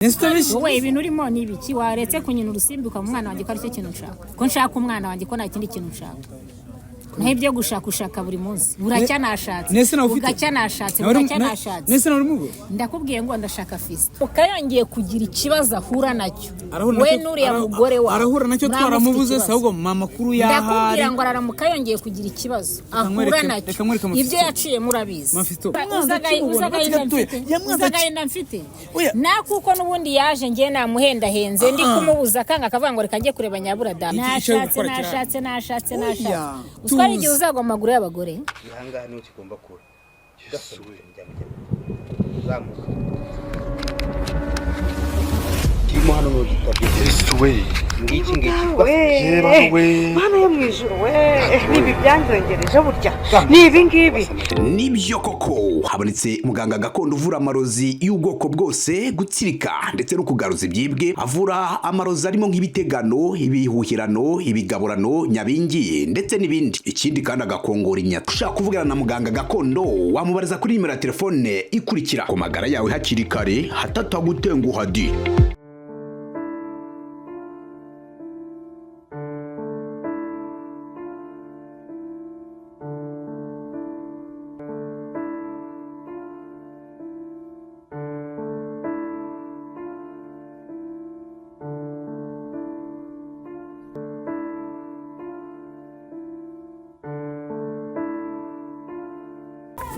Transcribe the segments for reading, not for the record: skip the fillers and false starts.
Nese utabeshye? Wowe ibintu urimo ni ibiki? Waretse kunyina urusimbi ukaba umwana wanjye, ko aricyo kintu nshaka, ko nshaka umwana wanjye, ko nta kindi kintu nshaka? Naho ibyo gushaka ushaka buri munsi, buracya nashatse, Nese nawe ufite? bugacya nashatse, Nawe uri- bugacya nashatse. Nese nawe uri mugo? Ndakubwiye ngo ndashaka Fisito, ukayongeye kugira ikibazo ahura nacyo Arahura we nacyo- n'uriya mugore wawe. Arahura nacyo. Muraba mufite Twaramubuze se? ikibazo. Ahubwo mama makuru yahari. Ndakubwira ngo araramuka yongeye kugira ikibazo ahura Reka nacyo, nkwereke Mafisto. ibyo yaciye murabizi. Mafisto. Uzagahinda mfite, Yamwanze uzagahinda mfite. Oya. Na kuko n'ubundi yaje ngiye namuhendahenze, ndi kumubuza akanga, akavuga ngo reka njye kureba nyaburada. Iki icyo Nashatse, gukora kirahari. nashatse, nashatse, Oya, nashatse. Uziko hari igihe tuzi. uzagwa mu maguru y'abagore. Ahangaha niho kigomba kuba gafunitse, uzamuka kirimo hano ni igitabye. Yesu we! Ngiki ngiki. We. Yeba we! Mana yo mu ijuru we, nibi byanzongereje burya ni ibi ngibi. Nibyo koko, habonetse muganga gakondo uvura amarozi y'ubwoko bwose, gutsirika ndetse no kugaruza ibyibwe. Avura amarozi arimo nk'ibitegano, ibihuhirano, ibigaburano, nyabingi ndetse n'ibindi. Ikindi kandi agakongora inyata. Ushaka kuvugana na muganga gakondo, wamubariza kuri nimero ya telefone ikurikira. Ku magara yawe hakiri kare hatatagutenguha di.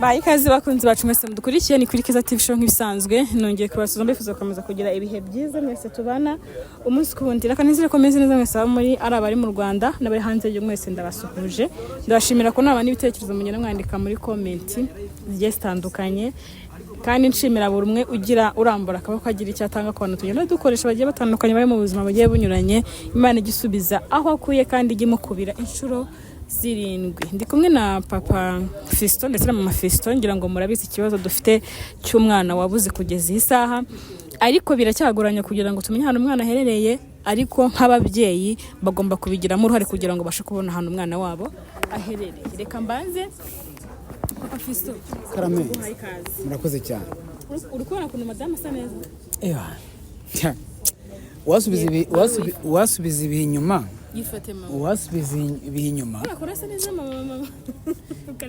Bayi ikaze bakunzi bacu mwese mudukurikiye, ni kuri Keza TV Show nk'ibisanzwe. Nongeye kubasuhuza, mbifuza gukomeza kugira ibihe byiza mwese tubana umunsi ku wundi. Reka nizere ko meze neza mwese, abo muri ari abari mu Rwanda n'abari hanze y'igihugu, mwese ndabasuhuje. Ndabashimira ko naba n'ibitekerezo mugenda mwandika muri komenti zigiye zitandukanye, kandi nshimira buri umwe ugira urambura akaboko agira icyo atanga ku bantu tugenda dukoresha bagiye batandukanye, bari mu buzima bugiye bunyuranye. Imana igisubiza aho akuye kandi ijye imukubira inshuro zirindwi. Ndi kumwe na papa Fiston ndetse na mama Fiston. Ngira ngo murabizi ikibazo dufite cy'umwana wabuze kugeza iyi saha, ariko biracyagoranye kugira ngo tumenye ahantu umwana aherereye, ariko nk'ababyeyi bagomba kubigiramo uruhare kugira ngo babashe kubona ahantu umwana wabo aherereye. Reka mbanze papa Fiston. Karame. Tuguhaye ikaze. Murakoze cyane. Uri kubona ukuntu madamu asa neza? Ewa. Tya. Uwasubiza ibihe inyuma. Yifate mama. Uwasubiza ibihe inyuma. Akora asa neza mama, mama.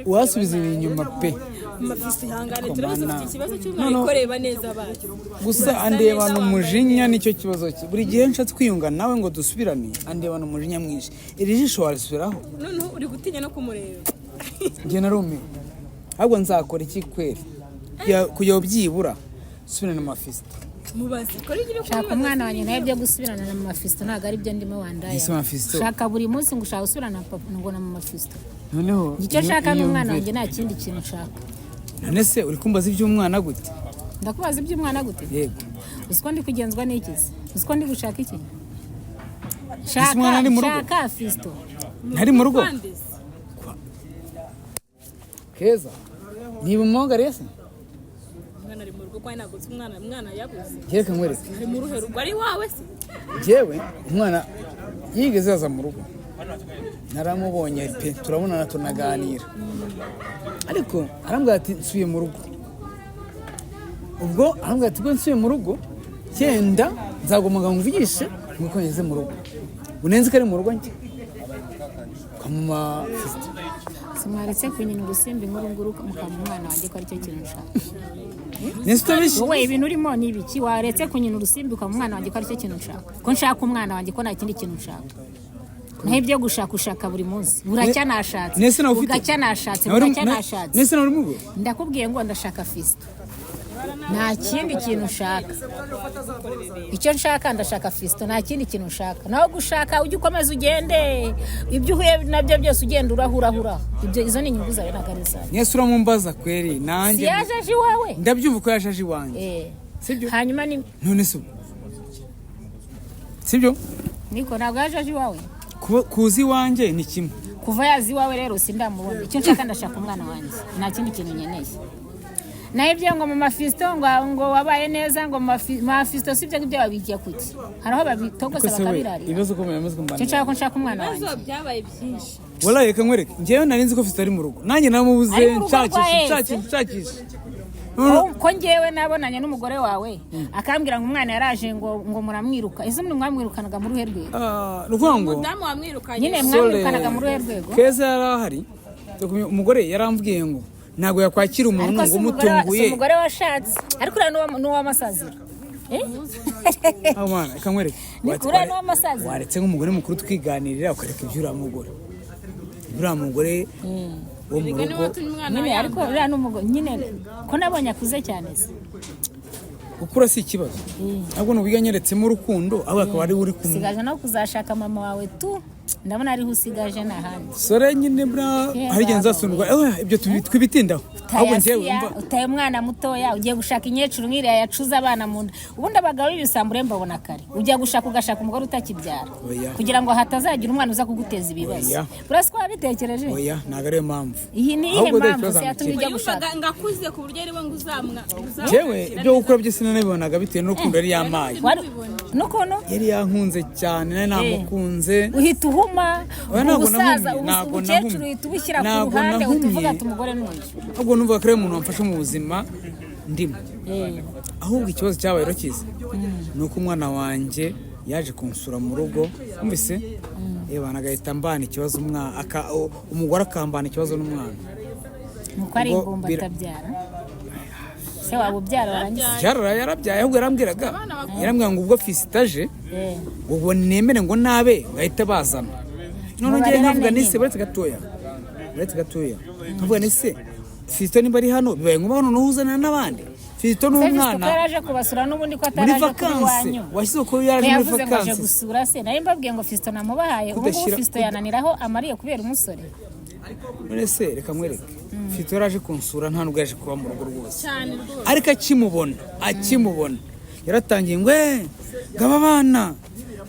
Uwasubiza ibihe inyuma pe. Mama Fiston, ihangane, turabizi ufite ikibazo cy'umwana, No, no. ikoreba neza abana. Gusa andebana umujinya, nicyo kibazo cye. Buri gihe nshatse kwiyunga nawe ngo dusubirane, andebana umujinya mwinshi. Iri jisho warisubiraho? Noneho uri gutinya no kumureba. Njye narumiwe. Ahubwo nzakora iki kweri kugira ngo byibura subirane na Mafisito? Mubaze kora igira. Shaka umwana wanjye, nawe ibyo gusubirana na mama Fisito ntabwo ari byo ndimo wandaya. Ese mama Fiston? Shaka buri munsi ngo ushaka gusubirana na papa ngo na mama Fisito. Noneho Icyo nshaka ni umwana iyumvire. wanjye, nta kindi kintu nshaka. None se uri kumbaza iby'umwana gute? Ndakubaza iby'umwana gute? Yego. Uzi ko ndi kugenzwa n'iki se? Uzi ko ndi gushaka iki? Ese umwana Shaka ari mu rugo? shaka Fisito. Ntari mu rugo. Keza, niba umwongariye se? Umwana ari mu rugo kwa ntabwo nzi umwana yabuze. Reka nkwereke. Ari mu ruhe rugo? Ari wawe se? Njyewe umwana yigeze aza mu rugo, naramubonye pe, turabonana tunaganira, ariko arambwira ati nsubiye mu rugo. Ubwo arambwira ati ubwo nsubiye mu rugo cyenda nzagomba ngo mvugishe ngo ngeze mu rugo. Unenze ko ari mu rugo njye kwa mama Fiston. Simwaretse kunyina urusimbi nkuru nguru mukaba umwana wanjye, ko aricyo kintu nshaka? Nese utabeshye? Wowe ibintu urimo ni ibiki? Waretse kunyina urusimbi ukaba umwana wanjye, ko aricyo kintu nshaka, ko nshaka umwana wanjye, ko nta kindi kintu nshaka? Naho ibyo gushaka ushaka buri munsi, buracya nashatse, Nese nawe ufite? bugacya nashatse, Nawe uri- bugacya nashatse. Nese nawe uri mugo? Ndakubwiye ngo ndashaka Fisito, nta kindi kintu nshaka. Icyo nshaka, ndashaka Fisito, nta kindi kintu nshaka. Naho gushaka ujye ukomeza ugende, ibyo uhuye nabyo byose ugenda urahurahura, ibyo izo ni inyungu zawe, ntabwo ari izawe. Nese uramumbaza kweri Si nanjye? yaje aje iwawe? Ndabyumva ko yaje aje iwanjye. Eh. Sibyo? Hanyuma ni None se ubu sibyo? Niko, ntabwo yaje aje iwawe? Kuza iwanjye ni kimwe. Kuva yaza iwawe rero sindamubona. Icyo nshaka, ndashaka umwana wanjye, nta kindi kintu nkeneye. Naho ibyo ngo mama Fisito ngo wabaye neza, ngo mama Fisito, si ibyo ngibyo babijya kuki? Hari aho babitogosa Ko se we bakabirarira. ibibazo ko bimaze Icyo kumbanira. nshaka, ko nshaka umwana wanjye. Ibibazo byabaye byinshi. Wallahi reka nkwereke, njyewe nari nzi ko Fisito ari mu rugo, nanjye naramubuze. Ari mu rugo rwa Nshakisha, Ese. nshakisha, nshakisha. Ko ngewe nabonanye n'umugore wawe akambwira ngo umwana yaraje ngo muramwiruka, ese umuntu mwamwirukanaga muri uruhe rwego? Ah, ni ukuvuga ngo Umudamu wamwirukanye. Nyine Sole, mwamwirukanaga muri uruhe rwego? Keza yari ahari. Umugore yarambwiye ngo ntabwo yakwakira umuntu Ariko ngo si umugore si umutunguye. umugore washatse, ariko uriya n'uw'amasaziro. Eh? Ah, mwana, reka nkwereke. Ni uriya n'uw'amasaziro. Waretse nk'umugore mukuru tukiganirira, ukareka ibyo uriya mugore, uriya mugore wo mu Erega niwe rugo. watumye umwana Nyine we ariko uriya n'umugore nyine ko nabonye akuze cyane se? Gukura si ikibazo, ahubwo ni uburyo anyeretsemo urukundo, ahubwo akaba ari we uri kumwe. Usigaje no kuzashaka mama wawe tu, ndabona ariho usigaje n'ahandi. Sore nyine bra, hari igihe nzasundwa. Ibyo twibitindaho, ahubwo njyewe Utayasiya mva utaye umwana mutoya, ugiye gushaka inyecuru nk'iriya yacuze abana mu nda. Ubundi abagabo b'ibisambo mbabona kare, ujya gushaka ugashaka umugore utakibyara Oya. kugira ngo hatazagira umwana uza kuguteza ibibazo. Oya. Urasi ko wabitekereje? Oya, ntabwo ariyo mpamvu. Iyi ni iyihe Ahubwo dore mpamvu ikibazo se yatumye hano ujya gushaka? Yumvaga ngo akuze ku buryo ari we ngo uzamwa. Njyewe ibyo gukora byose nanabibonaga bitewe n'urukundo yari yamaye. N'ukuntu Yari yankunze cyane, nari namukunze. Uhita uhuma. Oya, ntabwo Ubusaza nahumye, ntabwo ubukecuru nahumye. uhita ubushyira ku Ntabwo ruhande, uhita uvuga nahumye. ati umugore n'uyu. Ahubwo numvaga ko ari umuntu wamfasha mu buzima ndimo. Ahubwo ikibazo cyabaye urakizi, ni uko umwana wanjye yaje kunsura mu rugo, wumvise yewe, agahita ambana ikibazo umugore akambana ikibazo n'umwana. Nuko ari Ubwo ingumba atabyara se, waba ubyara warangiza. Yarabyaye, ahubwo yarambwiraga ngo ubwo fisitaje ubwo nemere ngo nabe ngahita bazana none Ngo ngewe barerane nkavuga nise nyine. Buretse gatoya nkavuga nise Fisito niba ari hano bibaye ngombwa noneho uzanana n'abandi Fisito Se Fisito ko n'umwana yaraje kubasura n'ubundi ko muri ataraje kuri vakansi wanyu? Washyize ko Ko yaraje muri yavuze ngo aje vakansi. gusura se, nari mbabwiye ngo Fisito namubahaye ubu ngubu. Fisito yananiraho amariye kubera umusore. None se reka nkwereke, Fisito yaraje kunsura, nta nubwo yaje kuba mu rugo rwose. Cyane rwose. Ariko akimubona yaratangiye ngo "Eh, ngaba abana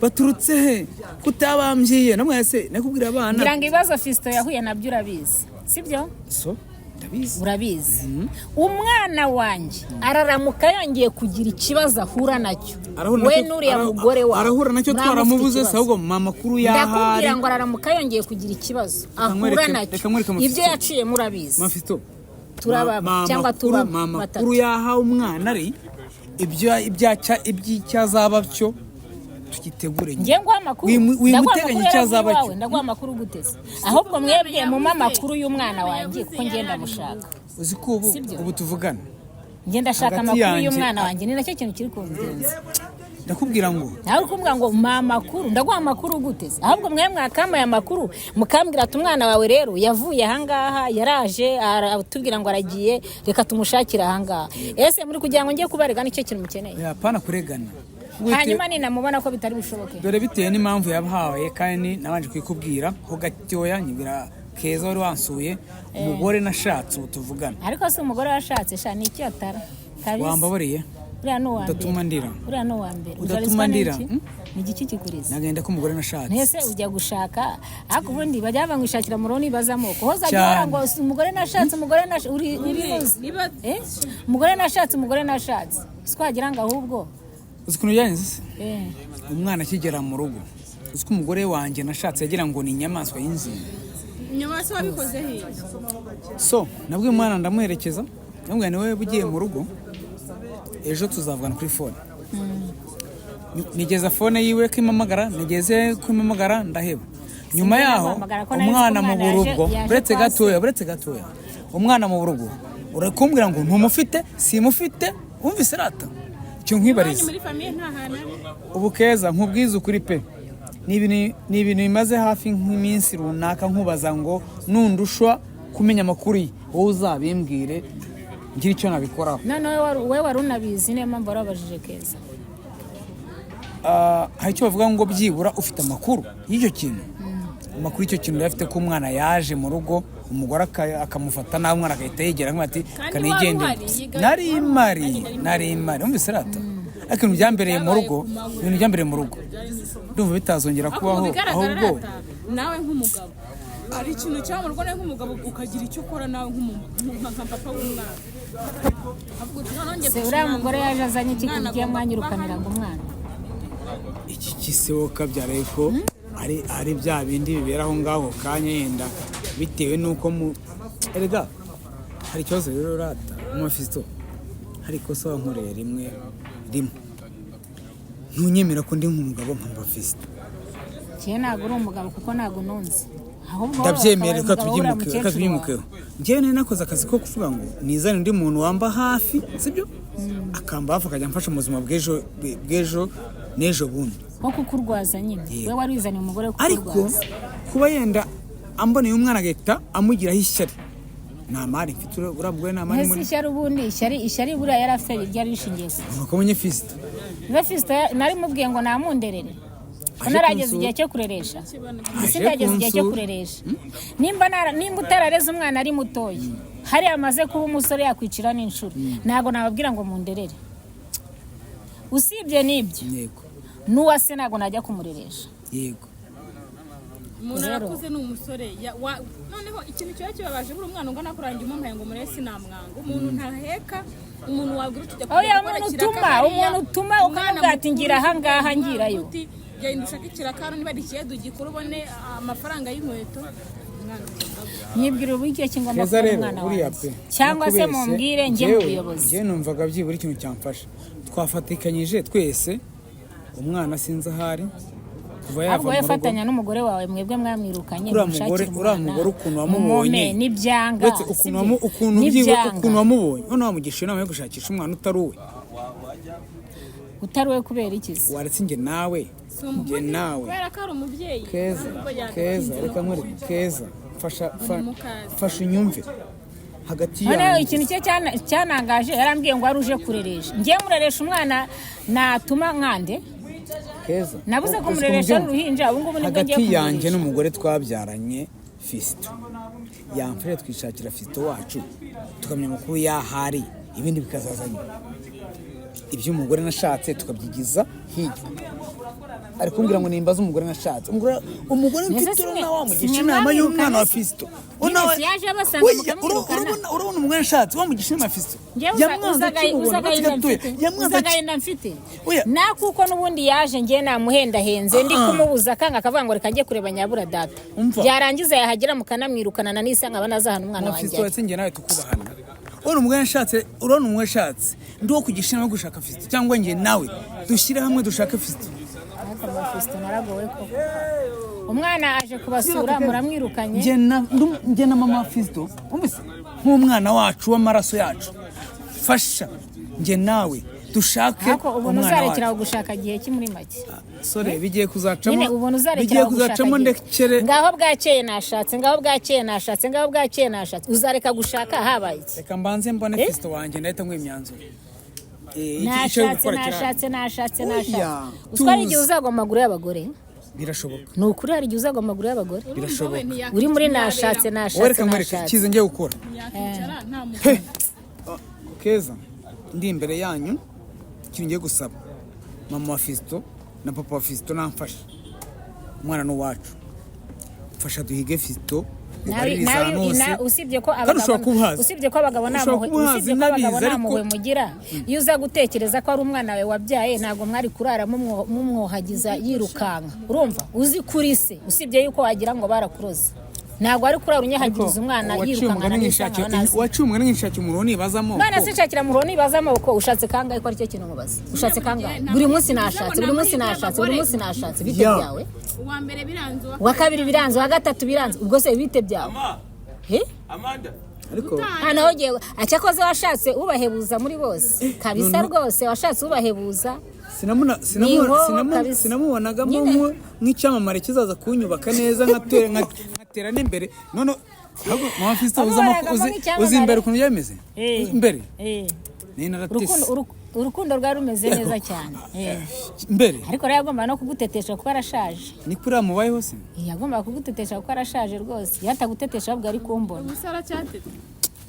baturutse he kutabambyiye?" Namwe se nakubwira abana. Ngira ngo ibibazo Fisito yahuye nabyo urabizi, sibyo? So ndabizi. Urabizi. Umwana wanjye araramuka yongeye kugira ikibazo ahura nacyo, Arahura we nacyo- n'uriya mugore wawe arahura nacyo muramufite twaramubuze se? ikibazo. Ahubwo mama makuru yahari. Ndakubwira ngo araramuka yongeye kugira ikibazo ahura Reka nacyo, nkwereke amafoto. ibyo yaciyemo urabizi. Mafito. Turaba cyangwa tuba mama batatu. makuru yahawe umwana ari ibyo ibyacya iby'icyo azaba cyo tugitegure nyuma. Ngiye nguha amakuru. Wimuteganya Ndaguha amakuru icyo azaba yaravuye cyo. iwawe, ndaguha amakuru guteze? Ahubwo mwebwe mumpe amakuru y'umwana wanjye kuko ngenda mushaka. Uzi ko ubu Sibyo? ubu tuvugana Njye ndashaka hagati amakuru yanjye- y'umwana wanjye, ni nacyo kintu kiri kungenza. Ndakubwira ngo Nawe uri kumbwira ngo mpa amakuru, ndaguha amakuru guteze? Ahubwo mwe mwakampaye amakuru mukambwira ati umwana wawe rero yavuye ahangaha, yaraje aratubwira ngo aragiye, reka tumushakire ahangaha. Ese muri kugira ngo njye kubarega nicyo kintu mukeneye? Yapana kuregana. Hanyuma ninamubona ko bitari bushoboke? Dore bitewe n'impamvu yabahaye, kandi nabanje kuyikubwira ho gatoya, nyibwira Keza wari wansuye, umugore nashatse ubu tuvugana. Ariko si umugore washatse sha, ni icyo atara kabisa. Wambabariye Uriya ni uwa mbere. udatuma ndira. Uriya ni uwa mbere. Udatuma Uzarizwa ndira, n'iki? hmm? Ni igiki kikuriza? Nagenda ko umugore nashatse. Ntese ujya gushaka, ariko ubundi bajya bava ngo ishakira mu rugo nibaza amoko hoza Cyane. ajya ngo si umugore nashatse, umugore nashatse, uri muzi. Eh? Umugore nashatse, umugore nashatse, si twagira ngo ahubwo Uzi ukuntu byagenze se? Eh. Umwana akigera mu rugo, uzi ko umugore wanjye nashatse yagira ngo ni inyamaswa y'inzima. Nyuma se wabikoze hirya? So nabwiye umwana ndamuherekeza, ndamubwira ni wowe ugiye mu rugo, ejo tuzavugana kuri phone. Nigeza phone yiwe ko impamagara, nigeze ko impamagara ndaheba. Nyuma Sinjye yaho namuhamagara ko nari nzi ko umwana mu umwana burugo yaje buretse kwa se. gatoya, buretse gatoya, umwana mu burugo urakumbwira ngo ntumufite, simufite. Wumvise rata icyo nkwibariza? Muri famille nta hantu ari. Ubu Keza nkubwize ukuri pe, ni ibintu bimaze hafi nk'iminsi runaka nkubaza ngo nundushwa kumenya amakuru ye wowe uzabimbwire ngire icyo nabikoraho. Noneho wowe wari unabizi, niyo mpamvu warabajije Keza. Ah, hari icyo bavuga ngo byibura ufite amakuru y'icyo kintu, amakuru y'icyo kintu yari afite ko umwana yaje mu rugo umugore akamufata nabi, umwana agahita yegera akamubwira ati Kandi kanigendere. wari uhari, Nari mari, nari mari, wumvise rata? Ariko ibintu byambereye mu rugo, ibintu byambereye mu rugo ndumva bitazongera Ariko mu kubaho. bigaragara Ahubwo rata nawe nk'umugabo hari ikintu cyaba mu rugo, nawe nk'umugabo ukagira icyo ukora, nawe nka papa w'umwana avuga uti noneho njye Se uriya mugore yaje azanye iki ku buryo yamwanyirukaniraga umwana? Iki kiseho kabyaraye ko ari bya bindi bibera aho ngaho kanya, yenda bitewe n'uko mu erega hari ikibazo rero rata umufisito. Hari ikosa wankoreye rimwe rimwe, ntunyemera ko ndi nk'umugabo nkumva Fisito. Njyewe ntabwo uri umugabo kuko ntabwo ununze, ahubwo wowe Ndabyemera. wakabaye Reka umugabo w'uriya tubyimukeho, reka mukecuru wawe. tubyimukeho. Njyewe nari nakoze akazi ko kuvuga ngo nizane undi muntu wamba hafi, sibyo, akamba hafi, akajya amfasha mu buzima bw'ejo bw'ejo n'ejo bundi. Wo kukurwaza nyine. Yego. We wari wizaniye umugore wo Ariko kukurwaza. kuba yenda amboneye umwana agahita amugiraho ishyari, nta mari mfite, uriya mugore nta mari Mbese muri. ishyari, ubundi ishyari buriya yari afite ryari rishingiye ku Nuko abonye Fisito. Niba Fisito nari mubwiye ngo namunderere ko Aje narageze kunsura. igihe cyo kureresha. Aje Ese ndageze igihe cyo kunsura. kureresha? Nimba utarareze umwana ari mutoya, hariya amaze kuba umusore yakwicira n'inshuro, ntabwo nababwira ngo munderere. Usibye n'ibyo, n'uwase ntabwo najya kumureresha. Umuntu Rero. arakuze, ni umusore. Noneho ikintu kiba kibabaje, buri umwana ungana kurangira umumpaye ngo murebe, sinamwanga. Umuntu ntaheka, umuntu wabwira uti jya Oya, gukora umuntu ikiraka utuma, hariya, umuntu utuma umwana ukamubwira ati mukuru ngira aha ngaha, umwana ngirayo. uti genda ushake ikiraka hano, niba ari ikiyede ugikora ubone amafaranga y'inkweto. Umwana ukunda. Nyibwira uburyo ki ngomba Keza kubona rero umwana buriya wanjye pe cyangwa se nakubeshye, mumbwire njye mu buyobozi. Njyewe numvaga byibura ikintu cyamfasha twafatikanyije twese, umwana sinzi ahari kuva yava Ahubwo mu wowe rugo. fatanya n'umugore wawe, mwebwe mwamwirukanye, Uriya mushakire mugore, uriya umwana, mugore ukuntu wamubonye, mumome n'ibyanga, uretse ukuntu sibyo? ukuntu byibura N'ibyanga. ukuntu wamubonye, noneho wamugisha inama yo gushakisha umwana utari uwe. Utari we kubera iki se? Waretse njye nawe, Si njye umugore, nawe. kubera ko ari umubyeyi. Keza, Nubwo yagatinze Keza, no reka nkwereke. Keza, mfasha, Umukazi. fasha unyumve hagati Noneho yanjye. ikintu cye cyanangaje, yarambwiye ngo wari uje kureresha. Ngiye mureresha umwana natuma nkande? Keza, Nabuze uzi kumureresha ukuntu ari uruhinja, ubu ngubu nibwo ngiye hagati yanjye kumureresha. n'umugore twabyaranye Fisito, yamfashe twishakira Fisito wacu, tukamenya amakuru y'ahari, ibindi bikazaza nyuma. Iby'umugore nashatse tukabyigiza hirya. Ari kumbwira ngo nimbaze umugore nashatse, umugore Mbese mfite, urabona wamugisha simwe inama y'umwana wa mwamwirukanye se? Fisito. Nyine si yaje abasanga Oya, mukamwirukana? urabona umugore nashatse wamugisha inama ya Fisito. Njyewe Yamwanze akimubona, uzagahinda gatoya. mfite. Yamwanze Uzagahinda mfite. Oya. Na kuko n'ubundi yaje njye namuhendahenze, ndi kumubuza akanga, akavuga ngo reka njye kureba nyabura data. Umva. Byarangiza yahagera mukanamwirukana, na nisa nkaba naza ahantu umwana Mama wanjye Fisito ari. watse njye nawe tukubahana. Urabona umugore nashatse, urabona umugore nashatse, ndi uwo kugisha inama yo gushaka Fisito, cyangwa njye nawe dushyire hamwe dushake Fisito? Ariko mama Fisito naragowe koko, umwana aje kubasura muramwirukanye. Njye na mama Fisito, umvise, nk'umwana wacu w'amaraso yacu, fasha njye nawe dushake Ariko ubona umwana uzarekera wacu. gushaka gihe ki muri make? Sore, bigiye kuzacamo. Nyine ubona uzarekera Bigiye gushaka kuzacamo, gihe? ndekere. Ngaho bwakeye nashatse, ngaho bwakeye nashatse, ngaho bwakeye nashatse, uzareka gushaka habaye iki? Reka mbanze mbone Fisito wanjye, ndahita nguha imyanzuro. Icyo Nashatse, gukora kirahari. nashatse, nashatse, Oya, nashatse. Uziko hari igihe tuzi. uzagwa mu maguru y'abagore? Birashoboka. Ni ukuri, hari igihe uzagwa mu maguru y'abagore. Birashoboka. Uri muri nashatse, Wowe nashatse, reka nkwereke nashatse. icyiza ngiye gukora. Ntiyakicara nta mugore. He! Keza, ndi imbere yanyu, ikintu ngiye gusaba mama wa Fisito na papa wa Fisito, namfasha, umwana ni uwacu, mfasha duhige Fisito, ubaririze ahantu hose. Usibye ko Kandi ushobora abagabo kuba uhazi. usibye ko abagabo nta Ushobora mpuhwe, kuba uhazi, usibye ko abagabo nabizi, nta ariko- mpuhwe mugira. Iyo uza gutekereza ko ari umwana wawe wabyaye, ntabwo mwari kurara mumwohagiza yirukanka. Urumva uzi kuri se, usibye yuko wagira ngo barakuroze, ntabwo ari kurara unyahagiriza umwana Uwaciye yirukanka umugani n'isanga nazi. Uwaciye umugani nkishakira umuntu nibazamo. None se nshakira muruho nibaza amaboko, ushatse kangahe? Ko aricyo kintu mubaza, ushatse kangahe? Buri munsi nashatse, buri munsi nashatse, buri munsi nashatse, bite Ya. byawe? Uwa mbere biranze, uwa Uwa kabiri biranze, uwa gatatu biranze, ubwo se bite byawe? He? Ariko Hano hogiye acyakoze washatse ubahebuza muri bose kabisa, rwose washatse ubahebuza. Ni inkoho kabisa. Sinamubonagamo Nyine. nk'icyamamare kizaza kunyubaka neza, nkatera n'imbere. None ahubwo mama Fisito uzi Wamubonagamo nk'icyamamare. uzi imbere ukuntu byameze imbere ni naratese. Urukundo rwari rumeze neza cyane. Mbere. Ariko rero yagombaga no kugutetesha kuko arashaje. Ni kuri mubayeho se? Yagombaga kugutetesha kuko arashaje rwose. Iyo atagutetesha ahubwo ari kumbona. Ubusa aracyateta.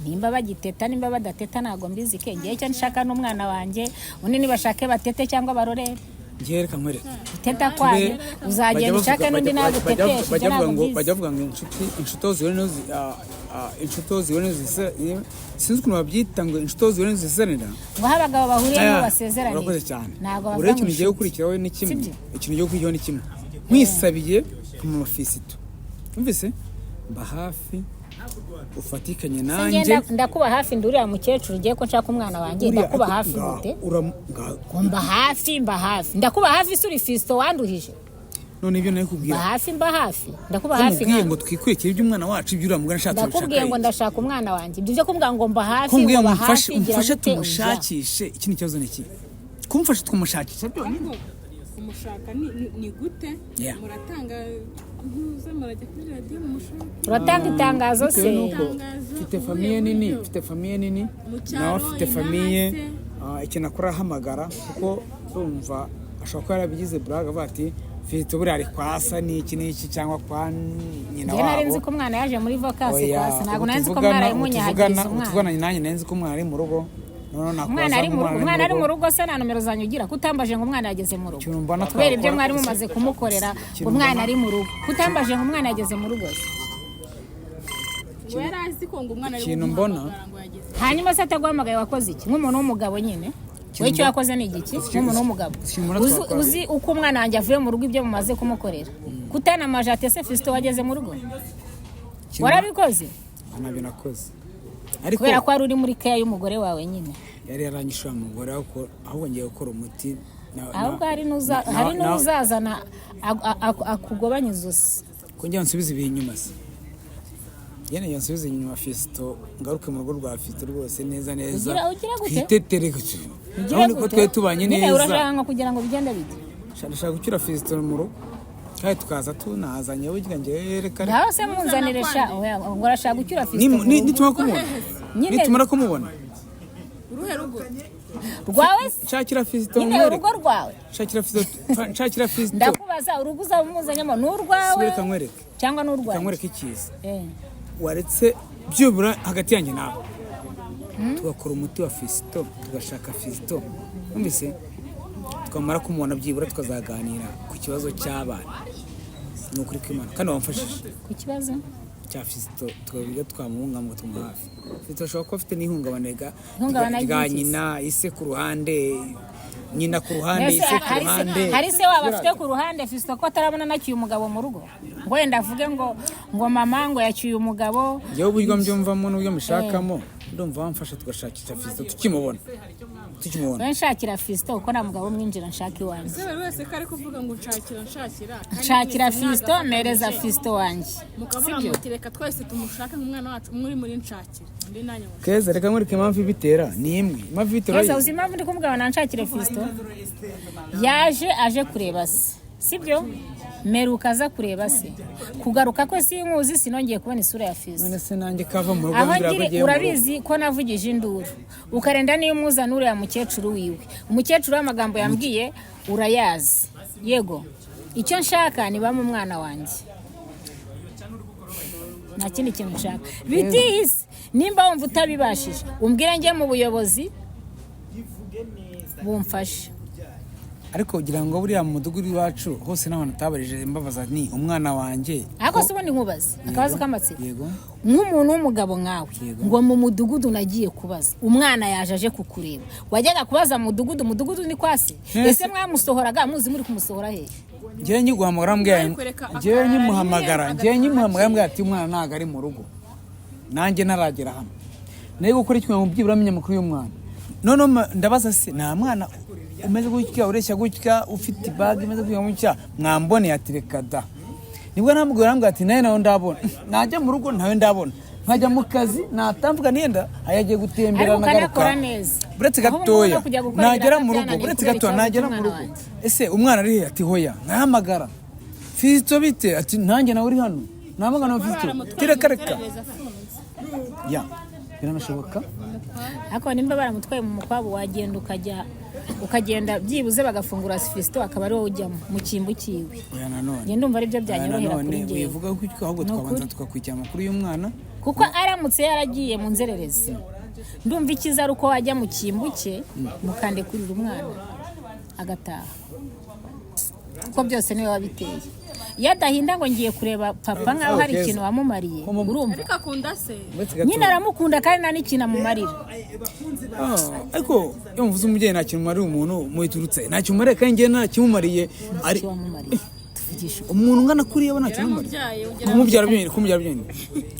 Nimba bagiteta, nimba badateta, ntabwo mbizi. Ke ngewe icyo nshaka n'umwana wanjye, undi nibashake batete cyangwa barorere. Ngewe reka nkwereke. Guteta kwayo uzagenda ushake n'undi nawe aguteteshe, ibyo Bajya ntabwo bavuga ngo mbizi. Bajya bavuga ngo inshuti inshuti ziwe nizo inshuti ziwe nizo sinzi ukuntu babyita, ngo inshuti ziwe nizo ziseranira. Ngo aho abagabo bahuriye niho Aya, basezeranira. Urakoze cyane. Ntabwo Ubu bavuga rero ngo ikintu ugiye inshuti. gukurikiraho ni kimwe. Sibyo? Ikintu ugiye gukurikiraho ni kimwe, nkwisabiye mama Fisito, wumvise, mba hafi. Ufatikanye Se nanjye. ngenda ndakuba hafi, nduriya mukecuru ugiye ko nshaka umwana wanjye. Uriya- Ndakuba hafi ngaho, gute? ngaho. Ngo mba hafi, mba hafi, ndakuba hafi se uri Fisito wanduhije? None ibyo nari Mba kubwira hafi, mba hafi, ndakuba hafi mubwiye nka ngo twikurikire iby'umwana wacu, ibyo uriya mugore ashatse. Ndakubwiye ngo ndashaka umwana wanjye. Ibyo byo kumbwira ngo mba hafi, Kumbwiye ngo ngo mba umfashe, hafi, gira umfashe gute, oya. tumushakishe. Ikindi kibazo ni iki? Kumfasha tukamushakisha byonyine. Kumushaka ni gute? Yeah. Muratanga ntuze, murajya kuri radiyo mumushake? Uratanga itangazo se? Bitewe n'uko Itangazo, mfite ubuhe famille nini, buryo? mfite famille nini, Mu cyaro, nawe afite inaha famille. se? Ikintu akora ahamagara, kuko urumva ashobora kuba yarabigize buraga, avuga ati mfite buriya ari kwa sa n'iki n'iki cyangwa kwa nyina Njye nari nzi wabo. ko umwana yaje muri vakansi Oya, kwasi, ntabwo ubu nari nzi ko tuvugana- mwaraye ubu munyahagiriza tuvugana, ubu umwana. tuvugana nanjye nari nzi ko umwana ari mu rugo. Noneho nakubaza Umwana ari ngo mu rugo, umwana ari mu rugo se nta nomero zanyu ugira? Kutambaje ngo umwana yageze mu rugo? Ikintu mbona Kubera ibyo twakora- mwari mumaze kumukorera, Ikintu umwana mbona- ari mu rugo, kutambaje ngo umwana yageze mu rugo se? Ngo yari azi ko ngo umwana ari Ikintu mbona- kumuhamagara ngo yageze. Hanyuma se ataguhamagaye wakoze iki nk'umuntu w'umugabo nyine? Wowe icyo wakoze ni igiki nk'umuntu w'umugabo? Ikintu mbona Uzi- twakora- Uzi uko umwana wanjye avuye mu rugo, ibyo mumaze kumukorera, kutanamaje ati ese Fisito wageze mu rugo? Ikintu- Warabikoze? Ntabyo nakoze, ariko Kubera ko wari uri muri keya y'umugore wawe nyine. Yari yaranyishuye umugore, ahubwo ngiye gukora umuti Ahubwo hari hari n'uzazana akugobanya izosi. Kongera nsubize ibihe inyuma se, yene nsubize inyuma Fisito, ngaruke mu rugo rwa Fisito rwose neza neza. Ugira gute? Twitetere. Ugira Urabona ko gute? twari tubanye Nyine neza. urashaka ngo kugira ngo bigende bite? Ndashaka gucyura Fisito mu rugo kandi tukaza tunazanye burya njyewe reka. Ngaho se munzanire sha. Oya, ngo urashaka gucyura Fisito mu rugo. Nitumara kumubona, Nyine- nitumara kumubona. Uruhe rugo? Rwawe se? Nshakira Fisito Nyine nkwereke. urugo rwawe. Nshakira Fisito, nshakira Fisito. Ndakubaza, urugo uzaba umuzanyemo ni urwawe Subira, reka nkwereke. cyangwa ni Reka urwanjye? nkwereke icyiza. Eh. Waretse byibura hagati yanjye nawe tugakora umuti wa Fisito, tugashaka Fisito, wumvise, twamara kumubona byibura tukazaganira ku kibazo cy'abana. Ni ukuri kw'Imana kandi wamfashije. Ku kibazo? Cya Fisito, tukabiga twamubungabunga, tumuha hafi. Fisito ashobora kuba afite n'ihungabana Ihungabana rya ry'iki se? nyina, ise ku ruhande, nyina ku ruhande, Mbese ise ku hari se- ruhande. hari se waba afite ku ruhande Fisito ko atarabona anacyuye umugabo mu rugo, ngo wenda avuge ngo mama ngo yacyuye umugabo? Njyewe uburyo mbyumvamo n'uburyo mushakamo, ndumva wamfasha tugashakisha Fisito tukimubona, tukimubona. We nshakira Fisito, kuko nta mugabo umwinjira nshaka iwanjye. Ese buri wese ko ari kuvuga ngo nshakira, nshakira, kandi Nshakira mwese Fisito, mwagafatanyije, mpereza Fisito wanjye. mukavuga Sibyo? muti reka twese tumushake nk'umwana wacu, umwe uri muri nshakira, undi nanjye ngo Keza, reka nkwereke impamvu ibitera. Ni imwe impamvu ibitera. Keza, uzi impamvu ndi kumubwira ngo nanshakire Fisito? Yaje aje kureba se, sibyo? Meruka aza kureba se, kugaruka ko sinkuzi, sinongeye kubona isura ya Fisito. None se nanjye kava mu rugo Aho mbwira ko ngiri agiye mu rugo. urabizi ko navugije induru ukarenda niyo umuzana uriya mukecuru wiwe, umukecuru w'amagambo yambwiye urayazi. Yego, icyo nshaka ni bamwe umwana wanjye, nta kindi kintu nshaka. Bitihise nimba wumva utabibashije, umbwire njye mu buyobozi bumfashe. Ariko ugira ngo buriya mu mudugudu iwacu hose n'abantu utabarije mbabaza ni umwana wanjye. Ariko se ubundi nkubaze akabazo k'amatsiko. Yego. Nk'umuntu w'umugabo nkawe, Yego. ngo mu mudugudu nagiye kubaza umwana yaje aje kukureba, wajyaga kubaza mu mudugudu, mudugudu ni kwase? Ese- Ese mwamusohoraga muzi muri kumusohora hehe? Njyewe nkiguhamagara mbwira, Kwereka njyewe akarara nkimuhamagara, rimwe, njyewe agataha. nkimuhamagara mbwira ati umwana ntabwo ari mu rugo, nanjye ntaragera hano nayo gukora iki ngo byibura amenye amakuru y'umwana. Noneho ndabaza se nta mwana umeze gutya, ureshya gutya, ufite ibage imeze gutya gutya mwamboneye? Ati reka da. Nibwo namubwira, arambwira ati nawe nawe ndabona, najya mu rugo nawe ndabona, nkajya mu kazi natamvuga niyenda ayagiye gutembera Ariko nagaruka. ukanakora neza. Uretse Aho ubu gatoya no kujya gukora nagera ibiraka mu rugo, byananiye uretse kubera gatoya ikibazo nagera mu cy'umwana rugo, wanjye. Ese umwana ari he? Ati hoya. Nkahamagara Fisito, bite? Ati nanjye nawe uri hano. Nahamagara na Fisito, tireka reka. Iperereza afunze. Ya, biranashoboka. Ariko nimba baramutwaye mu mukwabo, wagenda ukajya ukagenda byibuze bagafungura Fisito akaba ari wowe ujyamo mu cyimbo cyiwe. Oya nanone. Njye ndumva aribyo Oya byanyorohera nanone kuri njyewe. wivuga gutyo, ahubwo Ni twabanza ukuri. tugakurikira amakuru y'umwana. Kuko aramutse yaragiye mu nzererezi, ndumva icyiza ari uko wajya mu cyimbo cye, mukandekurira umwana agataha, kuko byose niwe wabiteye. Iyo adahinda ngo ngiye kureba papa nkaho hari Keza. ikintu wamumariye, urumva? Ariko akunda se. Uretse gato. Nyine aramukunda kandi nta n'ikintu amumarira. Ah, ariko iyo muvuze umubyeyi nta kintu umariye umuntu muyiturutse, nta kintu umariye kandi njyewe nta kimumariye ari Icyo wamumariye. Vugisha. Umuntu ungana kuriya aba ntacyo namumariye. Yaramubyaye, ugira Kumubyara byonyine, kumubyara byonyine,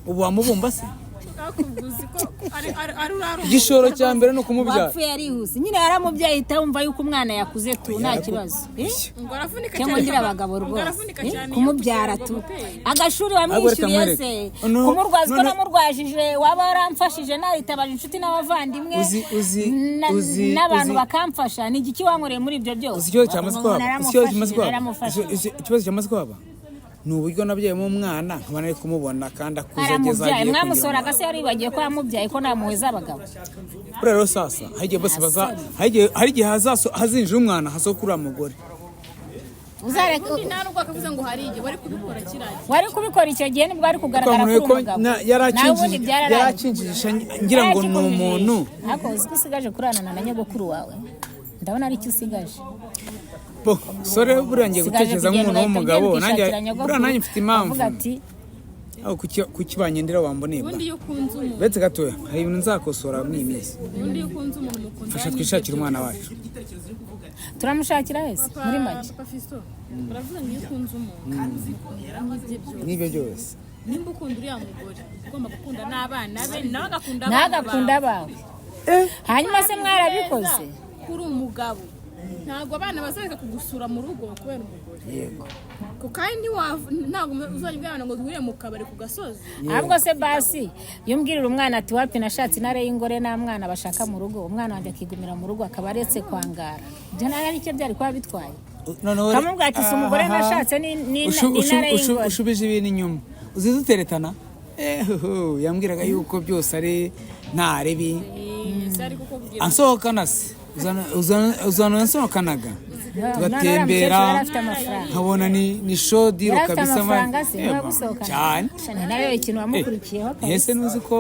ubu wamubumba se? Akuguzi ko ari urari. Igishoro cya mbere ni ukumubyara. Wapfuye yarihuse nyine, yaramubyaye, ahita yumva yuko umwana yakuze tu, nta kibazo. Eh? Ngo aravunika Cyangwa cyane. ngira abagabo Ngo rwose. aravunika Eh, cyane iyo kumubyara kugira tu ngo amuteye. agashuri Ahubwo reka wamwishyuriye nkwereke. se, Noneho- kumurwaza ko none- namurwajije, waba waramfashije naritabaje inshuti n'abavandimwe Uzi n'abantu bakamfasha, ni igiki wankoreye muri ibyo byose? Uzi ikibazo cyamaze kuhaba? Uzi ikibazo kimaze kuhaba? Naramufashije. Ikibazo cyamaze kuhaba ni uburyo nabyayemo umwana nkaba nari kumubona kandi akuze ageze aho Aramubyaye agiye kugira mwamusoraga se, yaribagiye ko yamubyaye, ko nta mpuhwe z'abagabo. Buriya rero sasa hari igihe bose baza, hari igihe hazinjira umwana hasohoka uriya mugore. Uzareka. Ubundi nta nubwo akavuze ngo hari igihe wari kubikora kiriya gihe. Wari kubikora icyo gihe, nibwo wari kugaragara Twamuye ko ko uri umugabo. Nawe ubundi byararangiye. yarakinjijisha ngira ngo ni umuntu. Ariko uzi ko usigaje kurarana na nyogokuru wawe? Ndabona ari cyo usigaje. Bo sore, buriya ngiye Usigaje gutekereza kugenda nk'umuntu ugahita w'umugabo ugenda nanjye. ukishakira nyogokuru, Buriya nanjye mfite impamvu. ukavuga ati Aho kuki banyendera wamboneye ba Ubundi iyo ukunze umuntu, Uretse gatoya, hari ibintu nzakosora muri iyi minsi. ubundi iyo ukunze umuntu mukunda. Fasha twishakire umwana wacu. Turamushakira wese muri make. Papa Fisto, baravuga ngo iyo ukunze umuntu n'ibye byose, N'ibyo byose. nimba ukunda uriya mugore, ugomba gukunda n'abana be, nawe agakunda Nawe abana agakunda bawe. abawe. Hanyuma se mwarabikoze? Kuri umugabo, ntabwo abana bazareka kugusura mu rugo kubera umugore. Yego. Ko kandi ntabwo uzajya ubwira abantu ngo duhurire mu kabari ku gasozi. Ahubwo se basi iyo umbwirira umwana ati: "Wapi, nashatse intare y'ingore, nta mwana bashaka mu rugo," umwana wanjye akigumira mu rugo, akaba aretse kwangara, ibyo nawe aricyo byari kuba bitwaye. Noneho Kamubwira ati: "Si umugore Aha. nashatse, ni intare y'ingore." Ushubije ibintu inyuma, uzi duteretana, ehuhu, yambwiraga yuko byose ari nta ribi. Ese ari kukubwira? Ansohokana se, uzana yansohokanaga tugatembera, Yari afite amafaranga. nkabona ni shodiro Yari afite kabisa. amafaranga se, Eba, niba gusohokana cyane. nawe ikintu wamukurikiyeho Ese kabisa. ntuzi ko